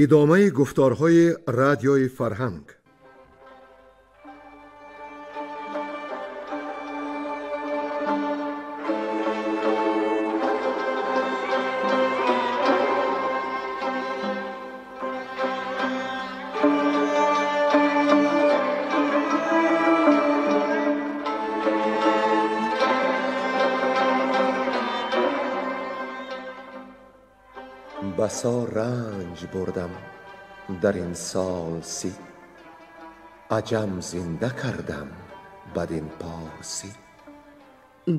Идомаи гуфторҳои радиои фарҳанг. بسا رنج بردم در این سال 30، عجم زنده کردم بدین پارسی.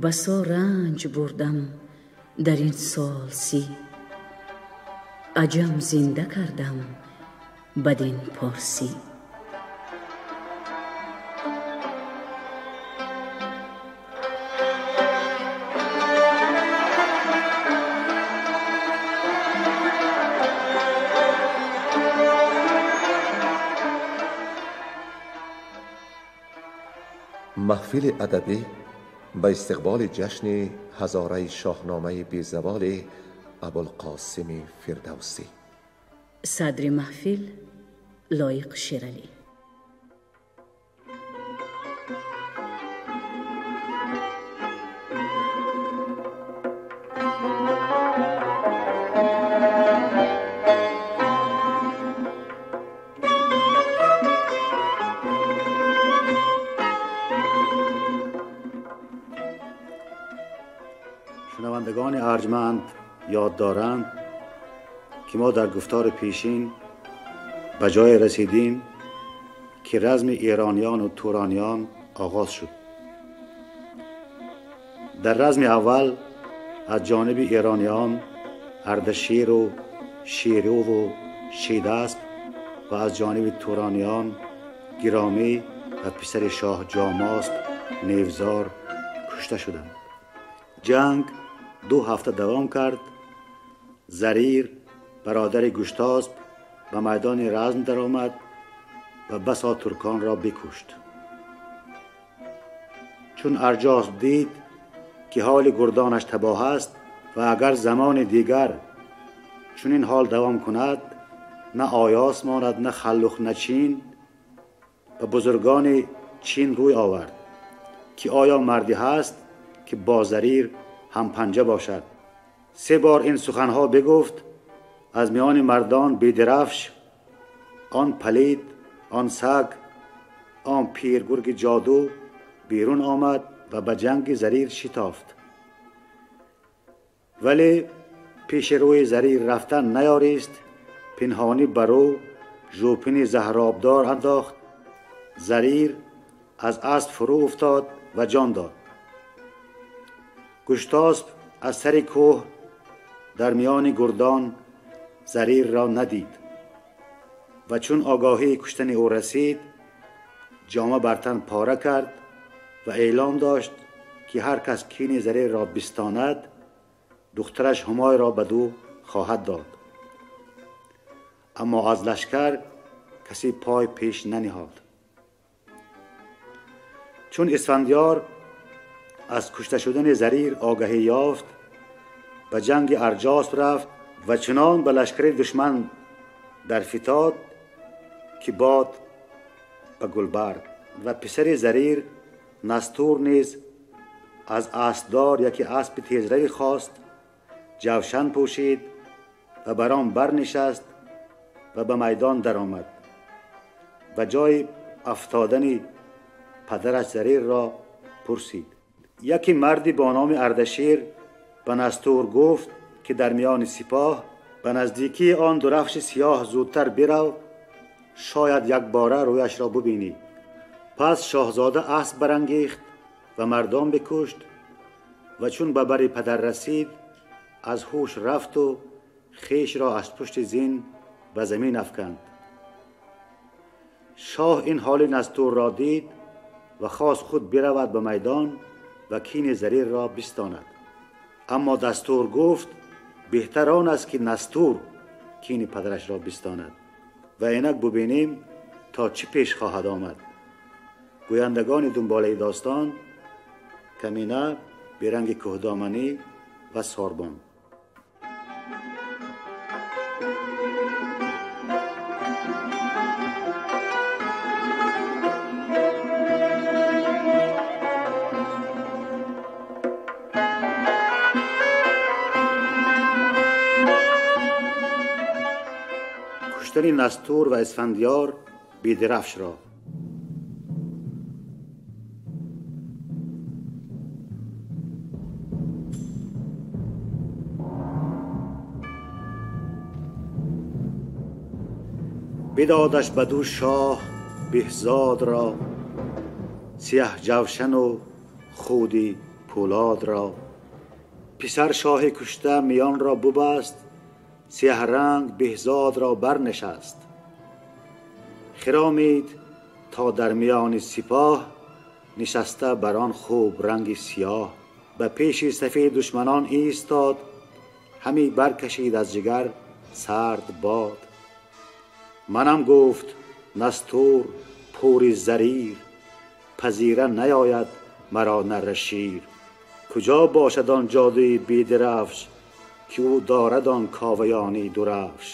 بسا رنج بردم در این سال 30، عجم زنده کردم بدین پارسی. Маҳфили адабӣ ба истиқболи ҷашни ҳазораи шоҳномаи безаволи Абулқосими Фирдавсӣ. Садри маҳфил Лоиқ Шералӣ. شنوندگان ارجمند یاد دارند که ما در گفتار پیشین به جای رسیدیم که رزم ایرانیان و تورانیان آغاز شد. در رزم اول از جانب ایرانیان اردشیر و شیرو و شیداسب و از جانب تورانیان گرامی و پسر شاه جاماسب نیوزار کشته شدند. جنگ 2 هفته دوام کرد. زریر برادر گشتاسب به میدان رزم درآمد و بسا ترکان را بکشت. چون ارجاسب دید که حال گردانش تباه است و اگر زمان دیگر چون این حال دوام کند نه آیاس ماند نه خلخ نه چین، به بزرگان چین روی آورد که آیا مردی هست که با زریر هم پنجه باشد. 3 بار این سخنها بگفت. از میان مردان بیدرفش آن پلید، آن سگ، آن پیرگرگ جادو بیرون آمد و به جنگ زریر شتافت. ولی پیش روی زریر رفتن نیاریست. پنهانی برو ژوپین زهرابدار انداخت. زریر از اسب فرو افتاد و جان داد. گشتاسب از سر کوه در میان گردان زریر را ندید و چون آگاهی کشتن او رسید جامه بر تن پاره کرد و اعلام داشت که هر کس کین زریر را بستاند دخترش همای را به دو خواهد داد. اما از لشکر کسی پای پیش ننهاد. چون اسفندیار از کشته شدن زریر آگهی یافت به جنگ ارجاسب رفت و چنان به لشکر دشمن در فتاد که باد به گلبرگ. و پسر زریر نستور نیز از اسبدار یکی اسب تیزروی خواست، جوشن پوشید و بر آن برنشست و به میدان درآمد و جای افتادن پدرش زریر را پرسید. یکی مردی با نام اردشیر به نستور گفت که در میان سپاه به نزدیکی آن درفش سیاه زودتر برو، شاید یک باره رویش را ببینی. پس شاهزاده اسب برانگیخت و مردان بکشت و چون به بر پدر رسید از هوش رفت و خویش را از پشت زین به زمین افکند. شاه این حال نستور را دید و خواست خود برود به میدان و کین زریر را بستاند. اما دستور گفت بهتر آن است که نستور کین پدرش را بستاند و اینک ببینیم تا چه پیش خواهد آمد. گویندگان دنباله داستان کمینه، بیرنگ کهدامنی و ساربان. Куштани Настур ва Исфандиёр Бедирафшро. Бидодаш баду шоҳ Беҳзод ро, сиёҳ ҷавшану худи пӯлод ро. Писар шоҳи кушта миён ро бубаст, сиёҳранг Беҳзод ро барнишаст. Хиромид то дар миёни сипоҳ, нишаста бар он хуб ранги сиёҳ. Ба пеши сафи душманон истод, ҳами баркашид аз ҷигар сард бод. Манам гуфт Настур пури Зарир, пазира наёяд маро нарра шир. Куҷо бошад он ҷодуи бедирафш, ки ӯ дорад он Коваёни дурафш?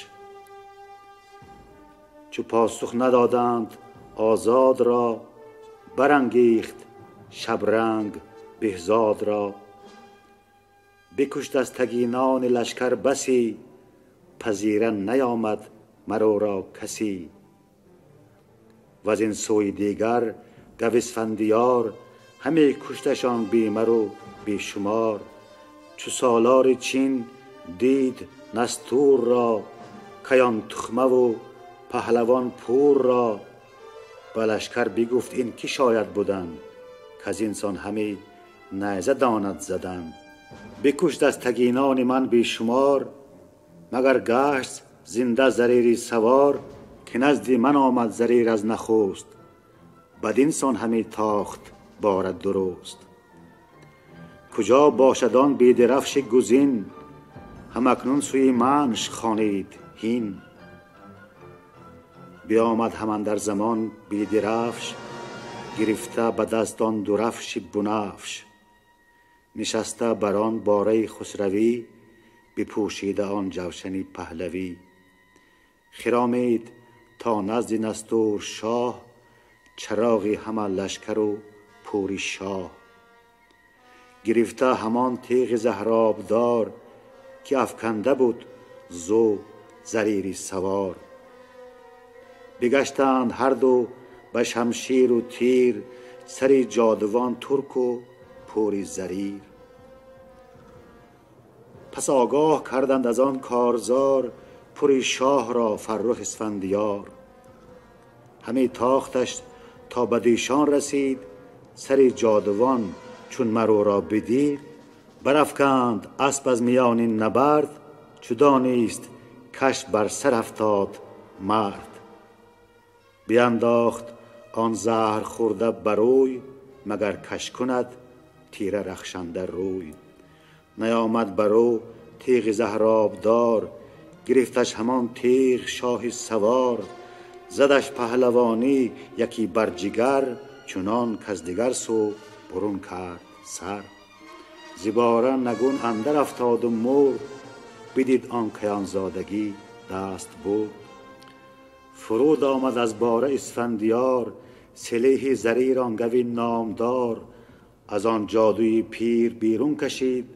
Чу посух надоданд озод ро, барангехт шабранг Беҳзод ро. Бикушт аз тагинони лашкар басӣ, пазира наёмад маро касӣ. Ваз ин сӯи дигар гав Исфандиёр, ҳаме кушташон бемару бешумор. Чу солори Чин дид Настур ро, каён тухмаву паҳлавон пур ро, ба лашкар бигуфт ин ки шояд будан, каз инсон ҳаме найза донад задан. Бикушт аз тагинони ман бешумор, магар гашт зинда Зарири савор, ки назди ман омад Зарир аз нахуст, бадинсон ҳаме тохт борад дуруст. Куҷо бошад он бедирафши гузин, ҳамакнун сӯи манш хонид ҳин. Биомад ҳаман дар замон Бедирафш, гирифта ба даст он дурафши бунафш. Нишаста бар он бораи хусравӣ, бипӯшида он ҷавшани паҳлавӣ. Хиромид то назди Настур шоҳ, чароғи ҳама лашкару пури шоҳ. Гирифта ҳамон теғи заҳробдор, ки афканда буд зу Зарири савор. Бигаштанд ҳарду ба шамширу тир, сари ҷодувон турку пури Зарир. Пас огоҳ карданд аз он корзор, пури шоҳро Фаррух Исфандиёр. Ҳаме тохташ то ба дишон расид, сари ҷодувон чун мароро бидид. Барафканд асп аз миёни набард, чу донист каш бар сар афтод мард. Биандохт он заҳр хӯрда барӯй, магар каш кунад тира рахшанда рӯй. Наёмад барӯ теғи заҳробдор, гирифташ ҳамон теғ шоҳи савор. Задаш паҳлавонӣ яки бар ҷигар, чунон каз дигар сӯ бурун кард сар. Зибора нагун андар афтоду мурд, бидид он каёнзодагӣ даст бурд. Фуруд омад аз бора Исфандиёр, селеҳи Зарир он гави номдор. Аз он ҷодуи пир берун кашид,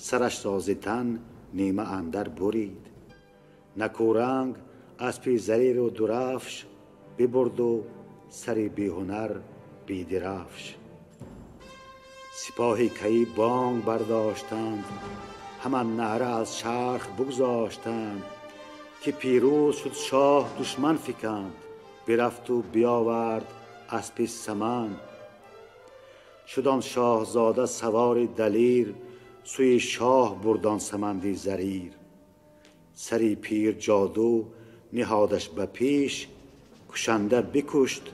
сараш ро зи тан нима андар бурид. Накӯранг аспи Зариру дурафш, бибурду сари беҳунар Бедирафш. Сипоҳи каӣ бонг бардоштанд, ҳама наъра аз чарх бигзоштанд, ки пирӯз шуд шоҳ душман фиканд, бирафту биёвард аспи саманд. Шуд он шоҳзода савори далир, сӯи шоҳ бурд он саманди Зарир. Сари пир ҷоду ниҳодаш ба пеш, кушанда бикушт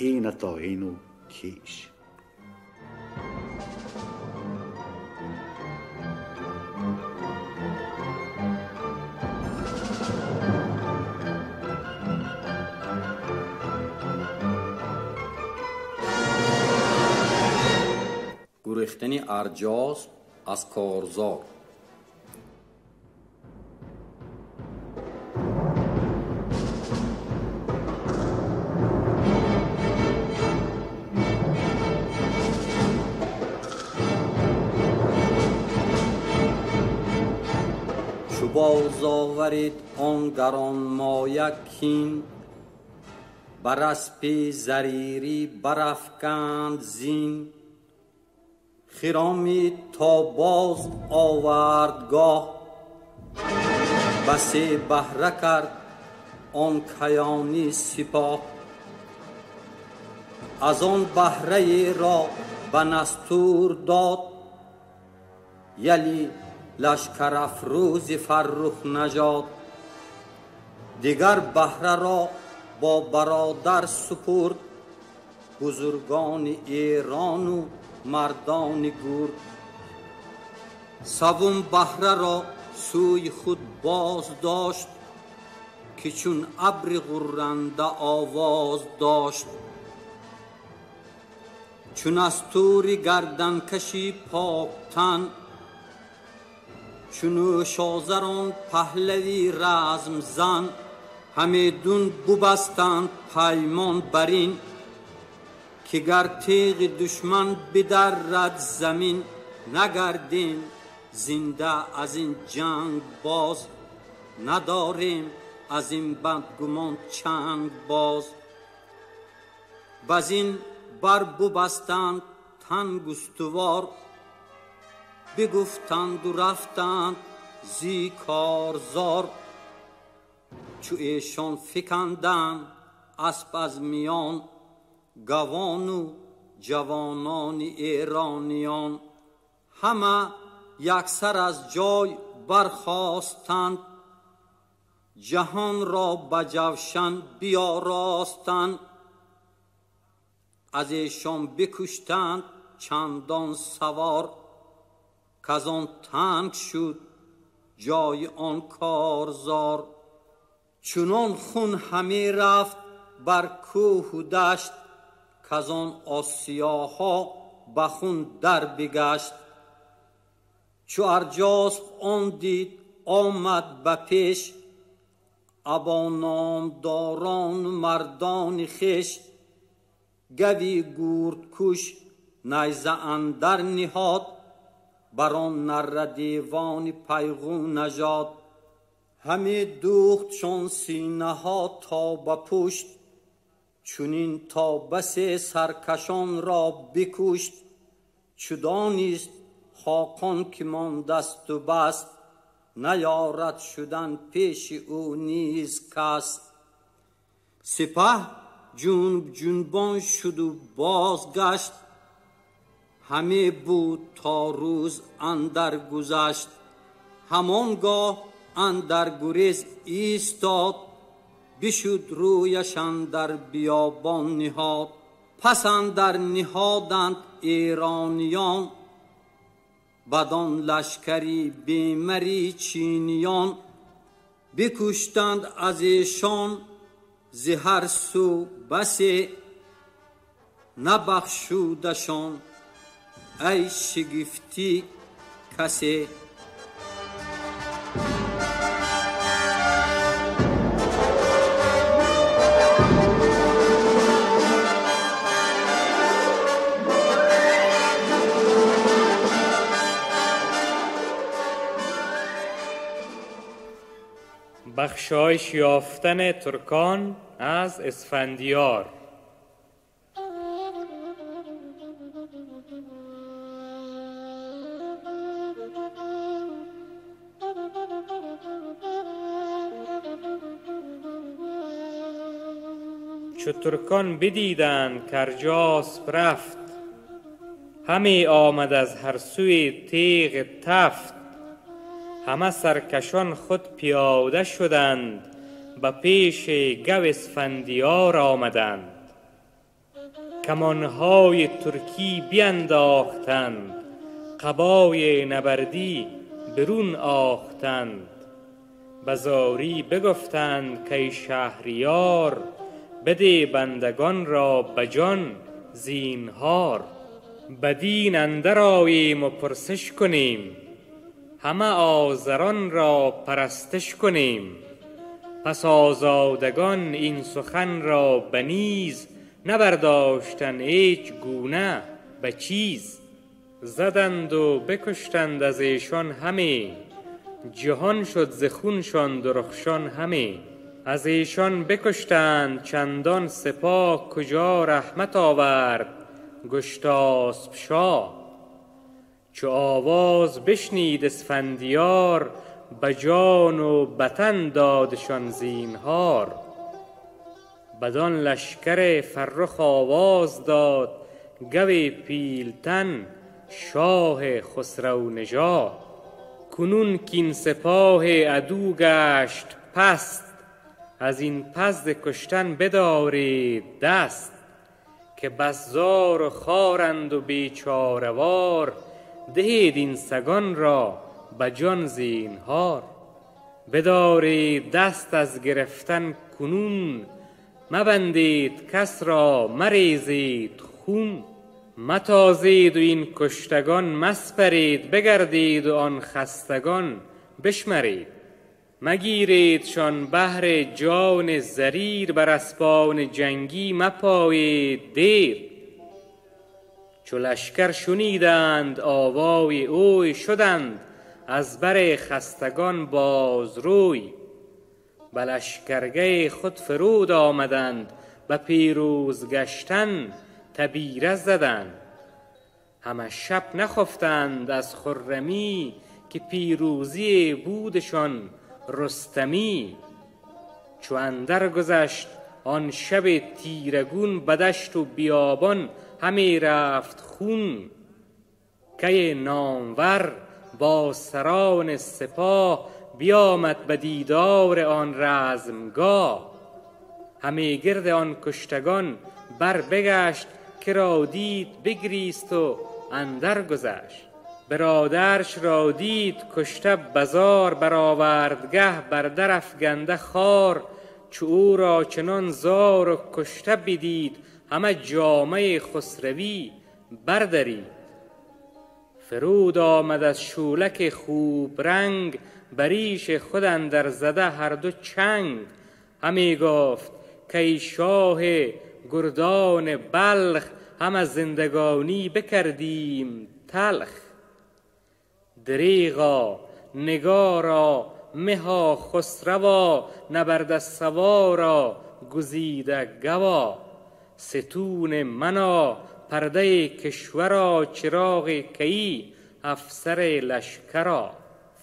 ина то ину киш. Гурехтани Арҷосп аз корзор. باز آورید آن گرانمایه کین، بر اسپ زریری برافکند زین. خرامید تا باز آوردگاه، بسی بهره کرد آن کیانی سپاه. از آن بهره را به نستور داد، یلی لشکر افروز فرخ نژاد. دیگر بهره را با برادر سپرد، بزرگان ایران و مردان گرد. سوم بهره را سوی خود باز داشت، که چون ابر غرنده آواز داشت. چون از تور گردن کشی پاک تن، چون شازران پهلوی رزم زن. همیدون ببستند پیمان برین، که گر تیغ دشمن بدرد زمین. نگردیم زنده از این جنگ باز، نداریم از این بدگمان چنگ باز. بزین بر ببستند تنگ استوار، بگفتند و رفتند زی کارزار. چو ایشان فکندند اسب از میان، گوان و جوانان ایرانیان. همه یکسر از جای برخاستند، جهان را به جوشن بیاراستند. از ایشان بکشتند چندان سوار، کز آن تنگ شد جای آن کارزار. چنان خون همی رفت بر کوه و دشت، کز آن آسیاها به خون در بگشت. چو ارجاسپ آن دید آمد به پیش، ابا نامداران و مردان خویش. گوی گردکش نیزه اندر نهاد، بر آن نره دیوان پیغو نژاد. همی دوختشان سینه ها تا به پشت، چنین تا بسی سرکشان را بکشت. چو دانست خاقان که ماندست و بست، نیارد شدن پیش او نیز کس. سپه جنب جنبان شد و بازگشت، همه بود تا روز اندر گذشت. همانگاه اندر گریز ایستاد، بشد رویش اندر بیابان نهاد. پس اندر نهادند ایرانیان، بدان لشکری بیمری چینیان. بکشتند از ایشان ز هر سو بسی، نبخشودشان ای شگفتی کسی. بخشایش یافتن ترکان از اسفندیار. چو ترکان بدیدند کارجاسپ رفت، همی آمد از هر سوی تیغ تفت. همه سرکشان خود پیاده شدند، به پیش گو اسفندیار آمدند. کمانهای ترکی بینداختند، قبای نبردی برون آختند. به زاری بگفتند کای شهریار، بده بندگان را به جان زینهار. بدین اندر آییم و پرسش کنیم، همه آذران را پرستش کنیم. پس آزادگان این سخن را به نیز، نبرداشتند هیچ گونه به چیز. زدند و بکشتند از ایشان همی، جهان شد ز خونشان درخشان همی. از ایشان بکشتند چندان سپاه، کجا رحمت آورد گشتاسپ شاه. چو آواز بشنید اسفندیار، به جان و به تن دادشان زینهار. بدان لشکر فرخ آواز داد، گو پیلتن شاه خسرو نژاد. کنون کاین سپاه عدو گشت پست، از این پس ز کشتن بدارید دست. که بس زار و خوارند و بیچاره وار، دهید این سگان را به جان زینهار. بدارید دست از گرفتن کنون، مبندید کس را مریزید خون. متازید و این کشتگان مسپرید، بگردید و آن خستگان بشمرید. مگیریدشان بهر جان زریر، بر اسپان جنگی مپایید دیر. چو لشکر شنیدند آوای اوی، شدند از بر خستگان باز روی. به لشکرگه خود فرود آمدند، به پیروز گشتن تبیره زدند. همه شب نخفتند از خرمی، که پیروزی بودشان رستمی. چو اندر گذشت آن شب تیره گون، به دشت و بیابان همی رفت خون. کی نامور با سران سپاه، بیامد به دیدار آن رزمگاه. همی گرد آن کشتگان بر بگشت، که را دید بگریست و اندر گذشت. برادرش را دید کشته بزار، برآوردگه بر در افگنده خوار. چو او را چنان زار و کشته بدید، همه جامه خسروی بردرید. فرود آمد از شولک خوب رنگ، بریش خود اندر زده هر دو چنگ. همی گفت کای شاه گردان بلخ، هم از زندگانی بکردیم تلخ. دریغا نگارا مها خسروا، نبرد سوارا گزیده گوا. ستون منا پرده کشورا، چراغ کیی افسر لشکرا.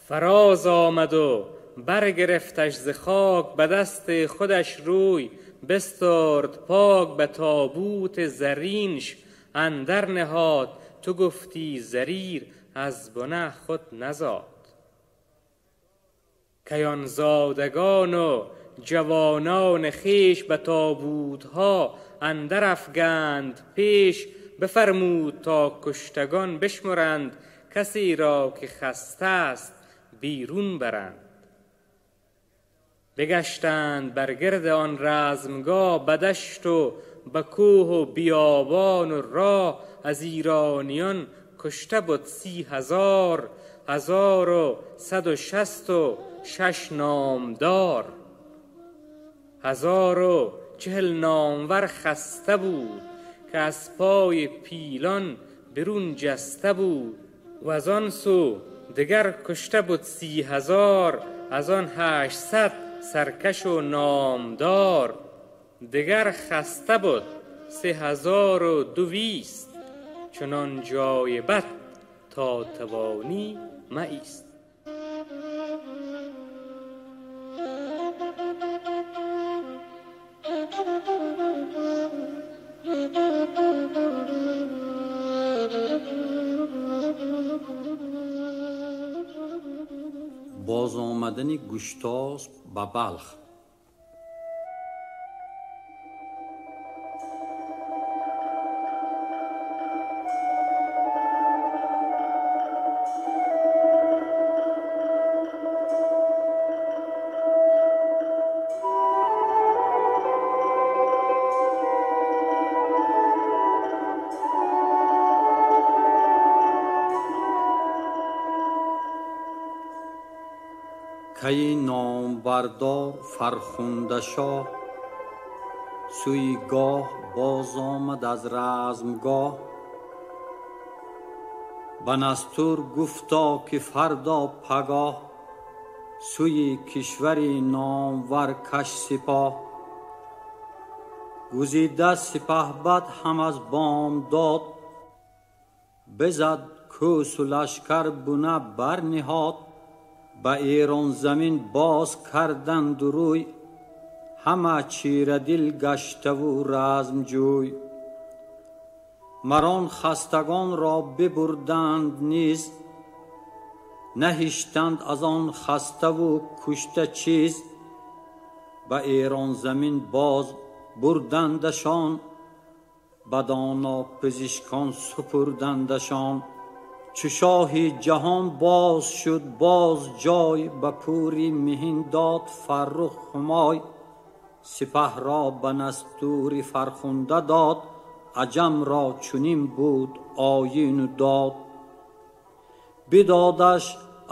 فراز آمد و برگرفتش ز خاک، به دست خودش روی بسترد پاک. به تابوت زرینش اندر نهاد، تو گفتی زریر از بنه خود نزاد. کیان زادگان و جوانان خویش، به تابوتها اندر افگند پیش. بفرمود تا کشتگان بشمرند، کسی را که خسته است بیرون برند. بگشتند بر گرد آن رزمگاه، به دشت و به کوه و بیابان و راه. از ایرانیان کشته بد 30,000، 1166 نامدار. 1040 نامور خسته بود، که از پای پیلان برون جسته بود. و از آن سو دگر کشته بود 30,000، از آن 800 سرکش و نامدار. دگر خسته بود 3200، چنان جای بد تا توانی مایست. باز آمدن گشتاسب به بلخ. کی نامبردار فرخنده شاه، سوی گاه باز آمد از رزمگاه. به نستور گفتا که فردا پگاه، Сӯи кишвари номвар каш сипоҳ. Гузида сипаҳбад ҳам аз бомдод, бизад кӯсу лашкар буна барниҳод. Ба Эрон замин боз карданд рӯй, ҳама чирадил гаштаву размҷӯй. Марон хастагонро бибурданд низ, наҳиштанд аз он хаставу кушта чиз. Ба Эрон замин боз бурдандашон, ба доно пизишкон супурдандашон. Чу шоҳи ҷаҳон боз шуд боз ҷой, ба пури меҳин дод Фаррух ҳумой. Сипаҳро ба Настури фархунда дод, аҷамро чунин буд оину дод. Бидодаш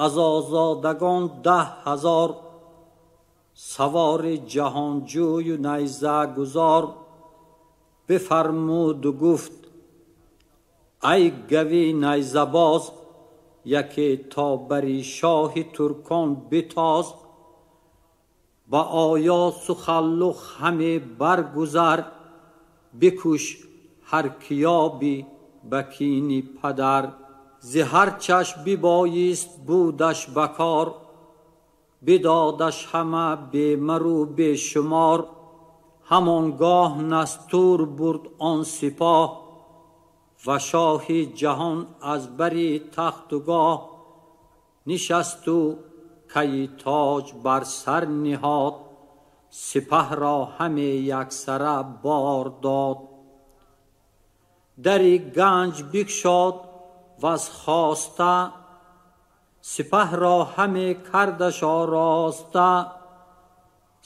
аз озодагон 10,000, савори ҷаҳонҷӯю найзагузор. Бифармуду гуфт: ай гави найзабоз, яке то бари шоҳи туркон битоз. Ба оёсу халлух ҳаме баргузар, бикуш ҳар киёби ба кини падар. Зи ҳар чашм бибоист будаш ба кор, бидодаш ҳама бемару бешумор. Ҳамон гоҳ Настур бурд он сипоҳ, ва шоҳи ҷаҳон аз бари тахтугоҳ. Нишасту кайи тоҷ бар сар ниҳод, сипаҳро ҳаме яксара бор дод. Дари ганҷ бикшод ваз хоста, сипаҳро ҳаме кардаш ороста.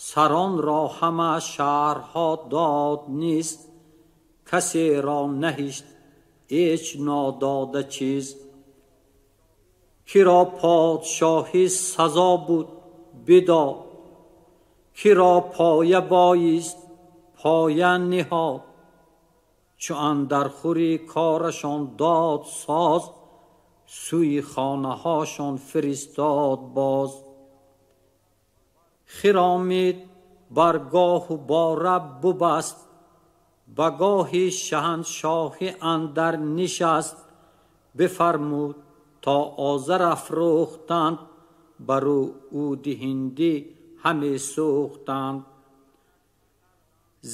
Саронро ҳама шаҳрҳо дод низ, касеро наҳишт ҳеҷ нодода чиз. Киро подшоҳӣ сазо буд бидод, киро поя боист поя ниҳод. Чу андархӯри корашон дод соз, сӯи хонаҳошон фиристод боз. Хиромид бар гоҳу бора бубаст, ба гоҳи шаҳаншоҳӣ андар нишаст. Бифармуд то Озар афрӯхтанд, барӯ уди ҳиндӣ ҳаме сӯхтанд.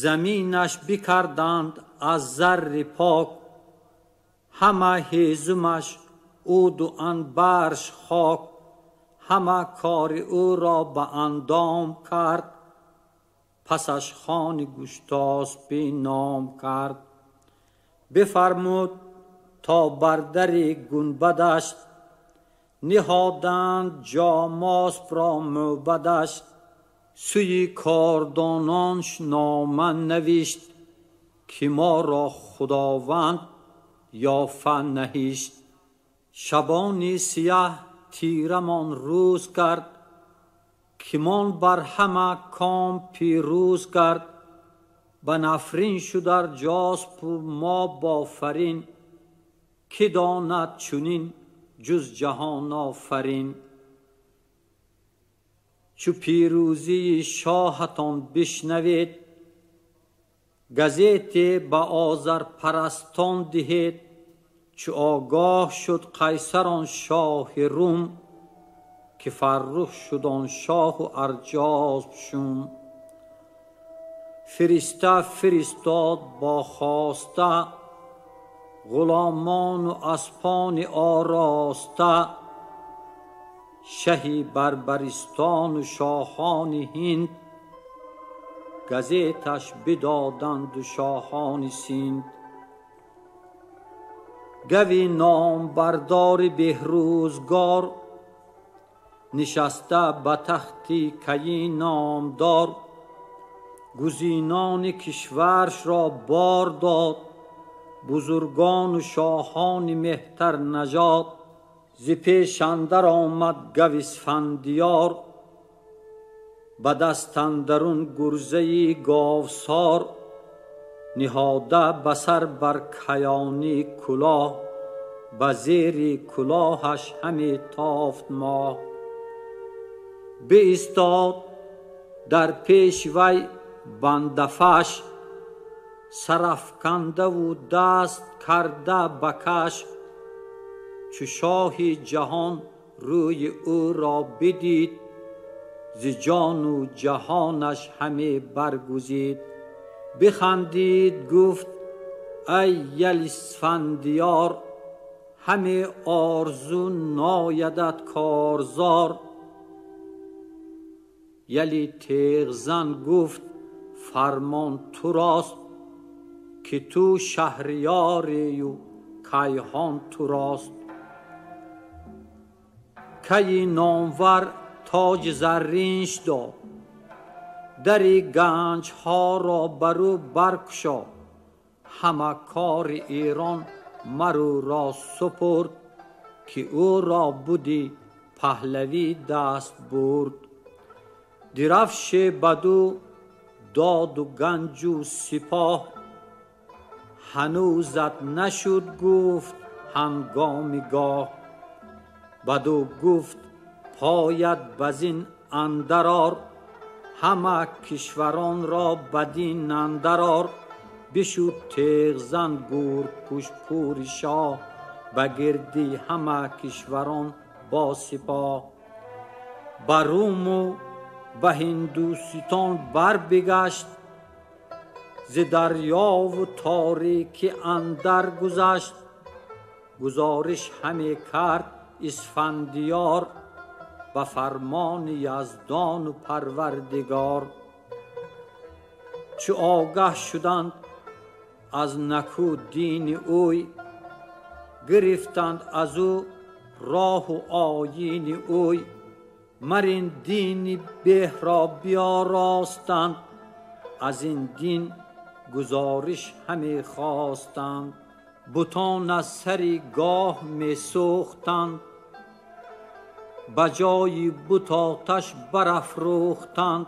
Заминаш бикарданд аз зарри пок, ҳама ҳезумаш уду анбарш хок. Ҳама кори ӯро ба андом кард, пасаш хони Гуштоспӣ ном кард. Бифармуд то бар дари гунбадаш, ниҳоданд Ҷомосбро мӯбадаш. Сӯи кордононш нома навишт, ки моро Худованд ёфа наҳишт. Шабони сияҳ тирамон рӯз кард, ки мон бар ҳама ком пирӯз кард. Ба нафрин шуд Арҷоспу мо бофарин, ки донад чунин ҷуз ҷаҳонофарин. Чу пирӯзии шоҳатон бишнавед, газете ба озарпарастон диҳед. Чу огоҳ шуд Қайсарон шоҳи Рум, ки Фаррух шуд он шоҳу Арҷосп шум. Фириста фиристод бо хоста, ғуломону аспони ороста. Шаҳи Барбаристону шоҳони Ҳинд, газеташ бидоданду шоҳони Синд. Гави номбардори беҳрӯзгор, нишаста ба тахти кайи номдор. Гузинони кишваршро бор дод, бузургону шоҳони меҳтарнажод. Зи пеш андар омад гави Исфандиёр, ба даст андарун гурзаи говсор. Ниҳода ба сар бар каёнӣ кулоҳ, ба зери кулоҳаш ҳаме тофт моҳ. Биистод дар пеши вай бандафаш, сарафкандаву даст карда ба каш. Чу шоҳи ҷаҳон рӯи ӯро бидид, зи ҷону ҷаҳонаш ҳаме баргузид. Бихандид, гуфт: ай яли Исфандиёр, ҳаме орзу ноядат корзор. Яли теғзан гуфт: фармон турост, ки ту шаҳриёрию кайҳон турост. Кайи номвар тоҷи зарринш дод, дари ганҷҳоро бар ӯ баркушод. Ҳама кори Эрон марӯро супурд, ки ӯро буди паҳлавӣ даст бурд. Дирафше баду доду ганҷу сипоҳ, ҳанӯзат нашуд гуфт ҳангоми гоҳ. Баду гуфт: поят базин андарор, ҳама кишваронро бадин андарор. Бишуд теғзан гурдкуш пури шоҳ, ба гирди ҳама кишварон бо сипоҳ. Ба Руму ба Ҳиндуситон барбигашт, зи дарёву торикӣ андар гузашт. Гузориш ҳаме кард Исфандиёр, ба фармони Яздону Парвардигор. Чу огаҳ шуданд аз наку дини ӯй, гирифтанд аз ӯ роҳу оини ӯй. Мар ин дини беҳро биёростанд, аз ин дин гузориш ҳаме хостанд. Бутон аз сари гоҳ месӯхтанд, ба ҷои бут оташ барафрӯхтанд.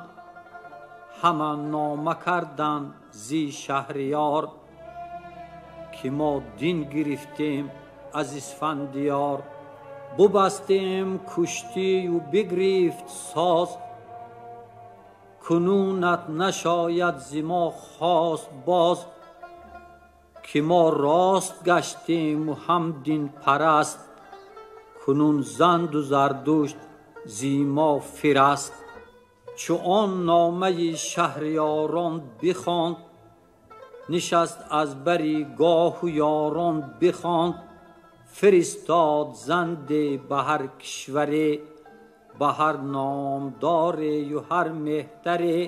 Ҳама нома карданд зи шаҳриёр, ки мо дин гирифтем аз Исфандиёр. Бубастем куштию бигрифт соз, кунунат нашояд зи мо хост боз. Ки мо рост гаштему ҳам динпараст, кунун занду Зардушт зи мо фираст. Чу он номаи шаҳриёрон бихонд, нишаст аз бари гоҳу ёрон бихонд. Фиристод занде ба ҳар кишваре, ба ҳар номдорею ҳар меҳтаре.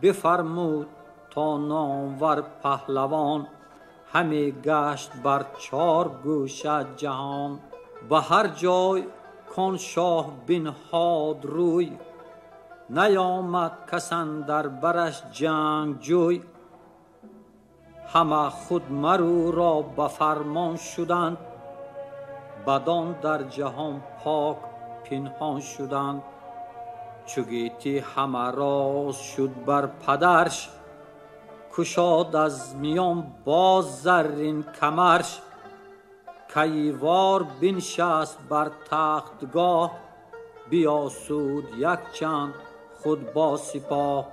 Бифармуд то номвар паҳлавон, ҳаме гашт бар чор гӯша ҷаҳон. Ба ҳар ҷой кон шоҳ бинҳод рӯй, наёмад кас андар бараш ҷангҷӯй. Ҳама худ марӯро ба фармон шуданд, бадон дар ҷаҳон пок пинҳон шуданд. Чу гетӣ ҳама роз шуд бар падарш, кушод аз миён боз заррин камарш. Кайивор биншаст бар тахтгоҳ, биёсуд якчанд худ бо сипоҳ.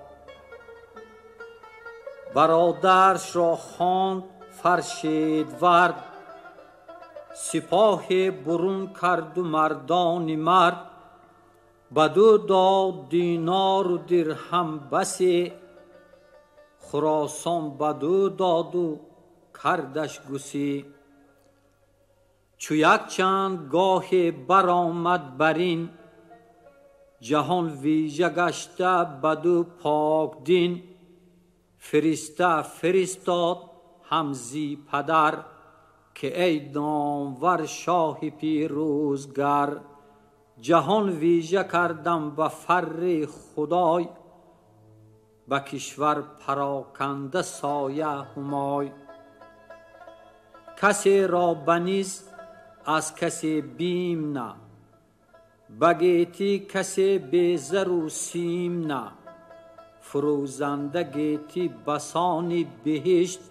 Бародаршро хонд Фаршидвард, сипоҳе бурун карду мардони мард. Баду дод динору дирҳам басе, Хуросон баду доду кардаш гусӣ. Чу якчанд гоҳе баромад бар ин, ҷаҳон вижа гашта баду покдин. Фириста фиристод ҳам зи падар, ки эй номвар шоҳи пирӯзгар. Ҷаҳон вижа кардам ба фарри Худой, ба кишвар пароканда соя ҳумой. Касеро ба низ аз касе бим на, ба гетӣ касе безару сим на. Фурӯзанда гетӣ басони биҳишт,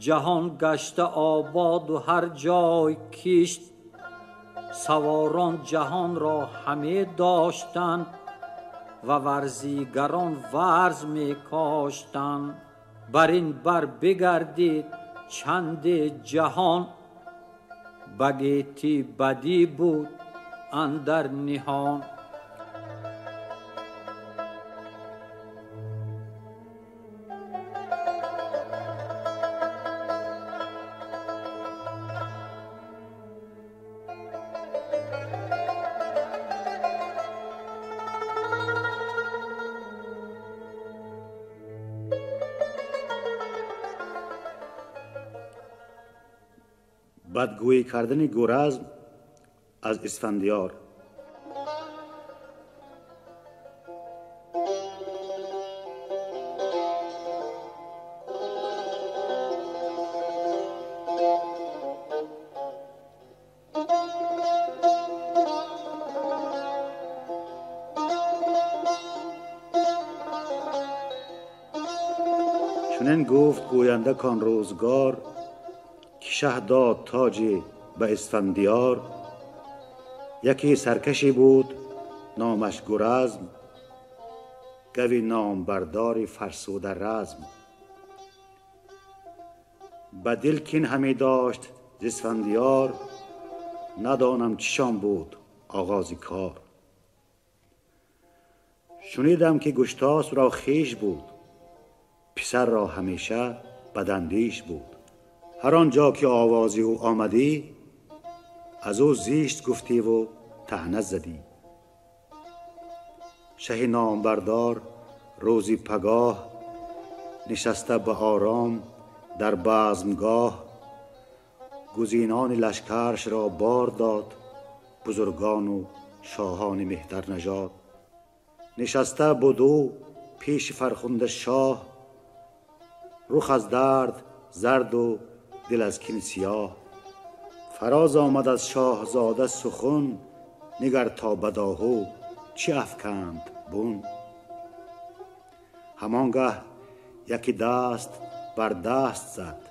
ҷаҳон гашта ободу ҳар ҷой кишт. Саворон ҷаҳонро ҳаме доштанд, و ورزیگران ورز می کاشتند. بر این بر بگردید چند جهان، بگیتی بدی بود اندر نهان. بدگویی کردن گورزم از اسفندیار. چنین گفت گوینده کان روزگار، که شه داد تاج به اسفندیار. یکی سرکشی بود نامش گرزم، گوی نامبردار فرسوده رزم. به دل کین همی داشت ز اسفندیار، ندانم چیشان بود آغاز کار. شنیدم که گشتاسب را خویش بود، پسر را همیشه بداندیش بود. هر آنجا که آوازی او آمدی، از او زیشت گفتی و طعنه زدی. شه نامبردار روزی پگاه، نشسته به آرام در بزمگاه. گزینان لشکرش را بار داد، بزرگان و شاهان مهتر نژاد. نشسته بود او پیش فرخنده شاه، رخ از درد زرد و دل از کین سیاه. فراز آمد از شاهزاده سخن، نگر تا بداهو چه افکند بن. همانگه یکی دست بر دست زد،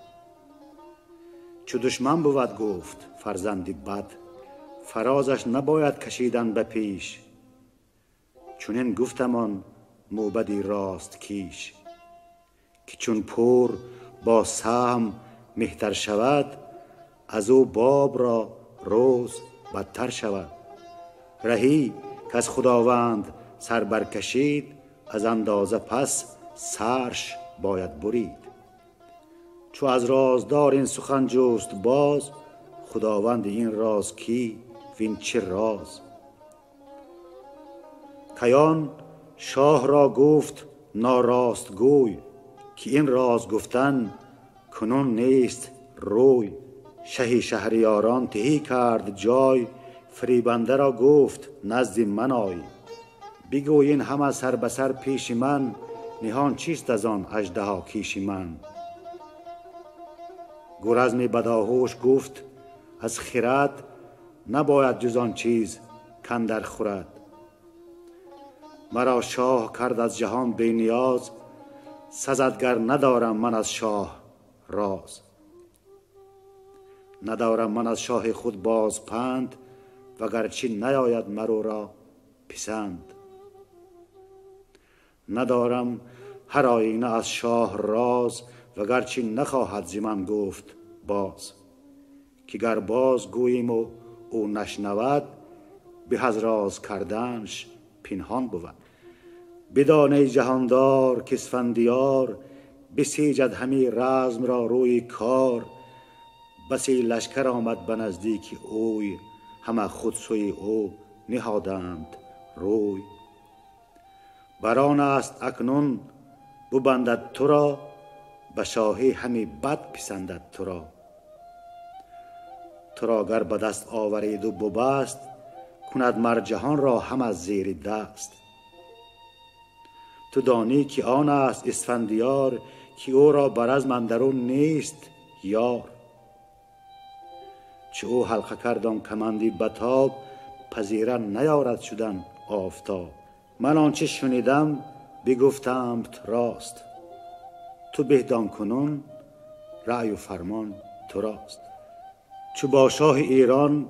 چو دشمن بود گفت فرزندی بد. فرازش نباید کشیدن به پیش، چنین گفتمان موبدی راست کیش. که چون پور با سهم مهتر شود، از او باب را روز بدتر شود. رهی که از خداوند سر برکشید، از اندازه پس سرش باید برید. چو از رازدار این سخن جست باز، خداوند این راز کی وین چه راز. کیان شاه را گفت ناراست گوی، که این راز گفتن کنون نیست روی. شهی شهریاران تهی کرد جای، فریبنده را گفت نزد من آی. بگوی این همه سر به سر پیش من، نهان چیست از آن اژدها کیش من. گرزم بداهوش گفت از خرد، نباید جز آن چیز کاندر خورد. مرا شاه کرد از جهان بی نیاز، سزد گر ندارم من از شاه راز. ندارم من از شاه خود باز پند، وگرچه نیاید مرو را پسند. ندارم هر آینه از شاه راز، وگرچه نخواهد ز من گفت باز. که گر باز گوییم و او نشنود، به از راز کردنش پنهان بود. بدان ای جهاندار که اسفندیار، بسیجد همی رزم را روی کار. بسی لشکر آمد به نزدیک اوی، همه خود سوی او نهادند روی. بران است اکنون ببندد تو را، به شاهی همی بد پسندد تو را. تو را گر به دست آورید و ببست، کند مر جهان را هم از زیر دست. تو دانی که آن است اسفندیار، که او را بر رزم اندرون نیست یار. چو او حلقه کرد آن کمندی بتاب، پذیره نیارد شدن آفتاب. من آنچه شنیدم بگفتمت راست، تو بهدان کنون رأی و فرمان تو راست. چو با شاه ایران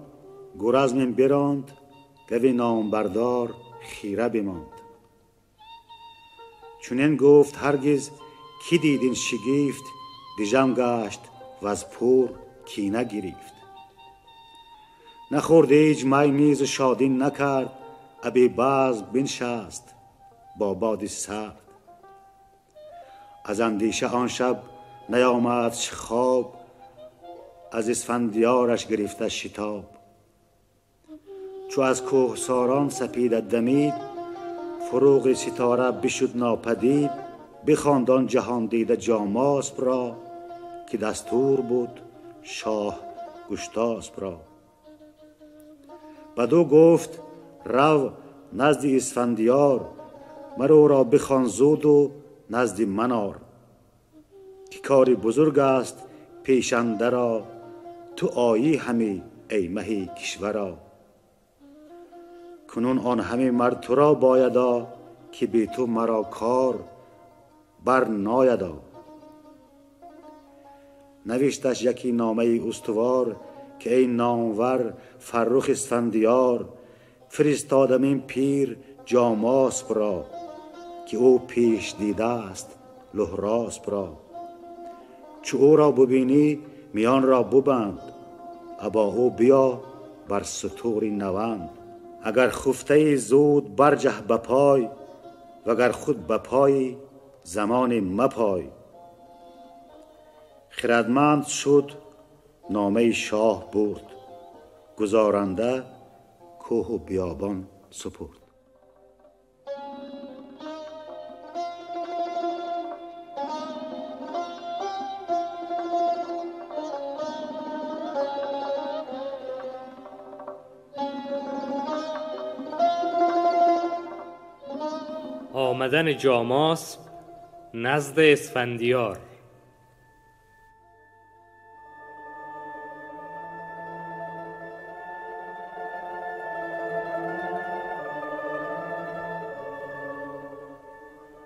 گرزم براند، گوی نامبردار خیره بماند. Чунин гуфт ҳаргиз ки дид ин шигифт, дижам гашт ваз пур кина гирифт. Нахӯрд ҳеҷ май низ шодӣ накард, аби базм биншаст бо боди сард. Аз андеша он шаб наёмадш хоб, аз Исфандиёраш гирифта шитоб. Чу аз кӯҳсорон сапеда дамид, фурӯғи ситора бишуд нопадид. Бихонд он ҷаҳондида Ҷомосп ро, ки дастур буд шоҳ Гуштосп ро. Бадӯ гуфт рав назди Исфандиёр, мар ӯро бихон зуду назди ман ор. Ки кори бузург аст пешандаро, ту оӣ ҳами эй маҳи кишваро. Кунун он ҳами мар туро боядо, ки бе ту маро кор бар наядо. Навишташ яки номаи устувор, ки эй номвар Фаррух Исфандиёр, фиристодам ин пир Ҷомосп ро, ки ӯ пеш дидааст Луҳросп ро. Чу ӯро бубинӣ миёнро бубанд, або ӯ биё бар сутури наванд. Агар хуфтаи зуд барҷаҳ ба пой, вагар худ ба пойи замоне мапой. Хирадманд шуд номаи шоҳ бурд, гузоранда кӯҳу биёбон супурд. آمدن جاماسب نزد اسفندیار.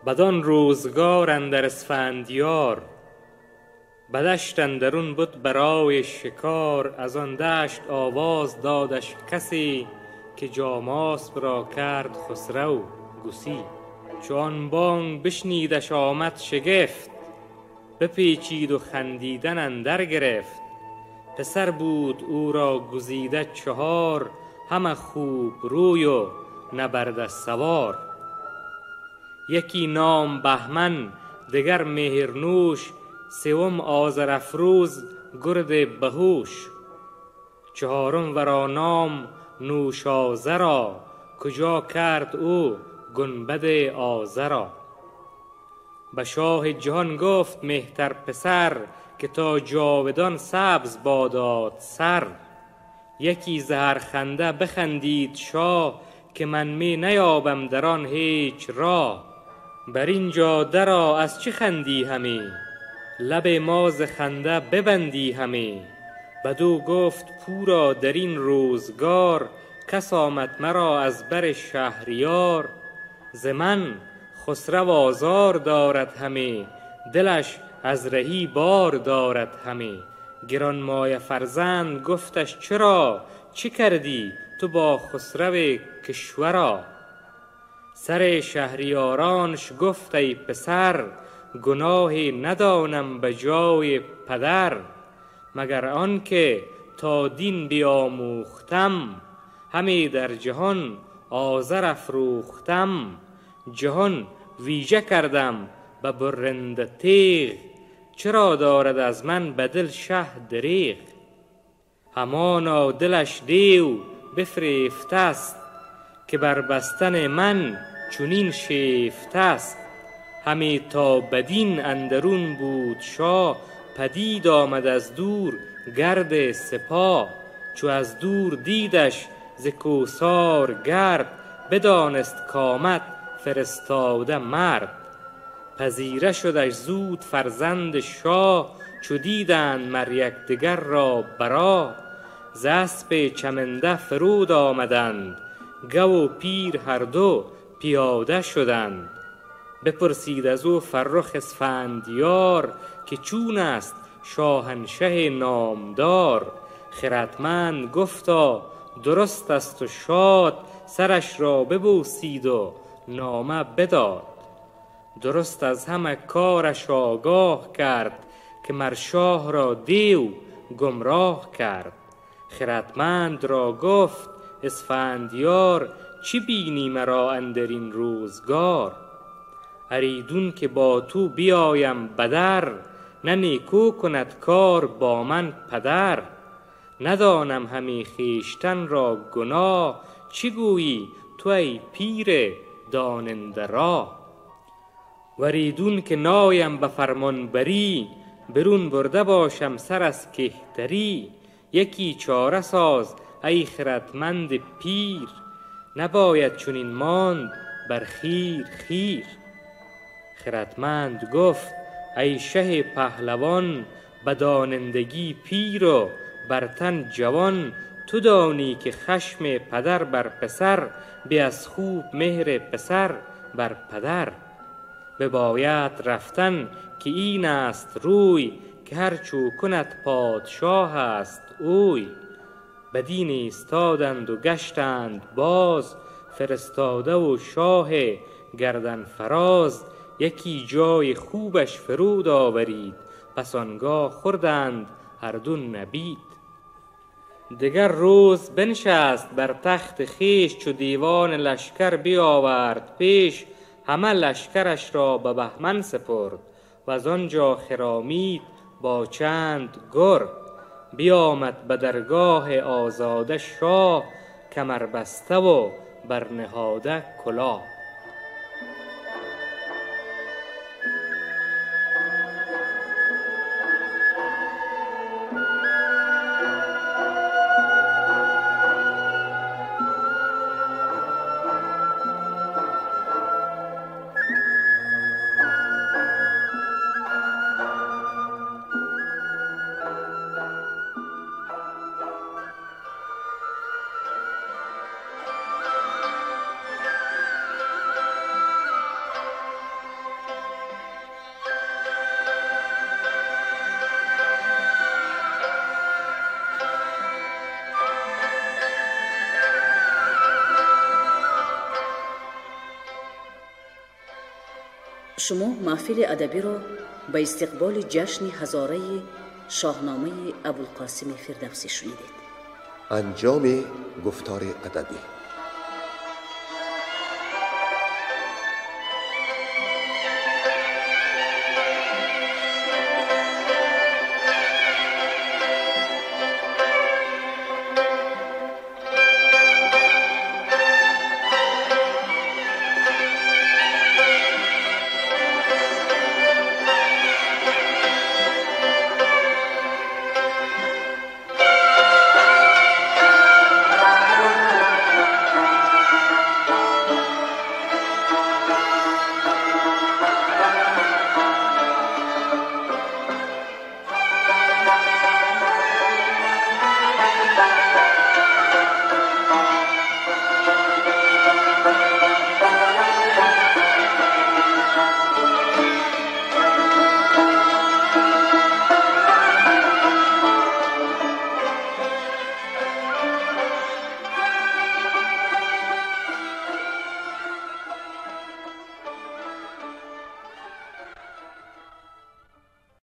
بدان روزگار اندر اسفندیار، به دشت اندرون بد برای شکار. از آن دشت آواز دادش کسی، که جاماسب را کرد خسرو گسی. چو آن بانگ بشنیدش آمد شگفت، بپیچید و خندیدن اندر گرفت. پسر بود او را گزیده چهار، همه خوب روی و نبرده سوار. یکی نام بهمن، دگر مهرنوش، سوم آذرافروز گرد بهوش. چهارم ورا نام نوشاذرا، کجا کرد او گنبد آذرا. به شاه جهان گفت مهتر پسر، که تا جاودان سبز باداد سر. یکی ز هر خنده بخندید شاه، که من می نیابم در آن هیچ راه. بر اینجا درآ از چه خندی همی، لب ما ز خنده ببندی همی. بدو گفت پورا در این روزگار، کس آمد مرا از بر شهریار. ز من خسرو آزار دارد همی، دلش از رهی بار دارد همی. گرانمایه فرزند گفتش چرا، چه کردی تو با خسرو کشورا؟ سر شهریارانش گفت ای پسر، گناهی ندانم به جای پدر. مگر آنکه تا دین بیاموختم، همی در جهان آذر افروختم. جهان ویژه کردم به برنده تیغ، چرا دارد از من به دل شه دریغ؟ همانا دلش دیو بفریفته است، که بر بستن من چنین شیفته است. همی تا بدین اندرون بود شاه، پدید آمد از دور گرد سپاه. چو از دور دیدش ز کوهسار گرد، بدانست کآمد فرستاده مرد. پذیره شدش زود فرزند شاه، چو دیدند مر یکدگر را براه. ز اسپ چمنده فرود آمدند، گو و پیر هر دو پیاده شدند. بپرسید از او فرخ اسفندیار، که چون است شاهنشه نامدار. خردمند گفتا درست است و شاد، سرش را ببوسید و نامه بداد. درست از همه کارش آگاه کرد، که مر شاه را دیو گمراه کرد. خردمند را گفت اسفندیار، چی بینی مرا اندر این روزگار؟ اریدون که با تو بیایم بدر، نه نیکو کند کار با من پدر. ندانم همی خویشتن را گناه، چی گویی تو ای پیر داننده راه؟ وریدون که نایم به فرمان بری، برون برده باشم سر از کهتری. یکی چاره ساز ای خردمند پیر، نباید چنین ماند بر خیر خیر. خردمند گفت ای شه پهلوان، به دانندگی پیر و بر تن جوان. تو دانی که خشم پدر بر پسر، به از خوب مهر پسر بر پدر. بباید رفتن که این است روی، که هر چو کند پادشاه است اوی. بدین ایستادند و گشتند باز، فرستاده و شاه گردن فراز. یکی جای خوبش فرود آورید، پس آنگاه خوردند هر دو نبید. دگر روز بنشست بر تخت خویش، چو دیوان لشکر بیاورد پیش. همه لشکرش را به بهمن سپرد، وز آنجا خرامید با چند گرد. بیامد به درگاه آزاده شاه، کمر بسته و برنهاده کلاه. Шумо маҳфили адабиро ба истиқболи ҷашни ҳазораи Шоҳномаи Абулқосими Фирдавсӣ шунидед. Анҷоми гуфтори адабӣ.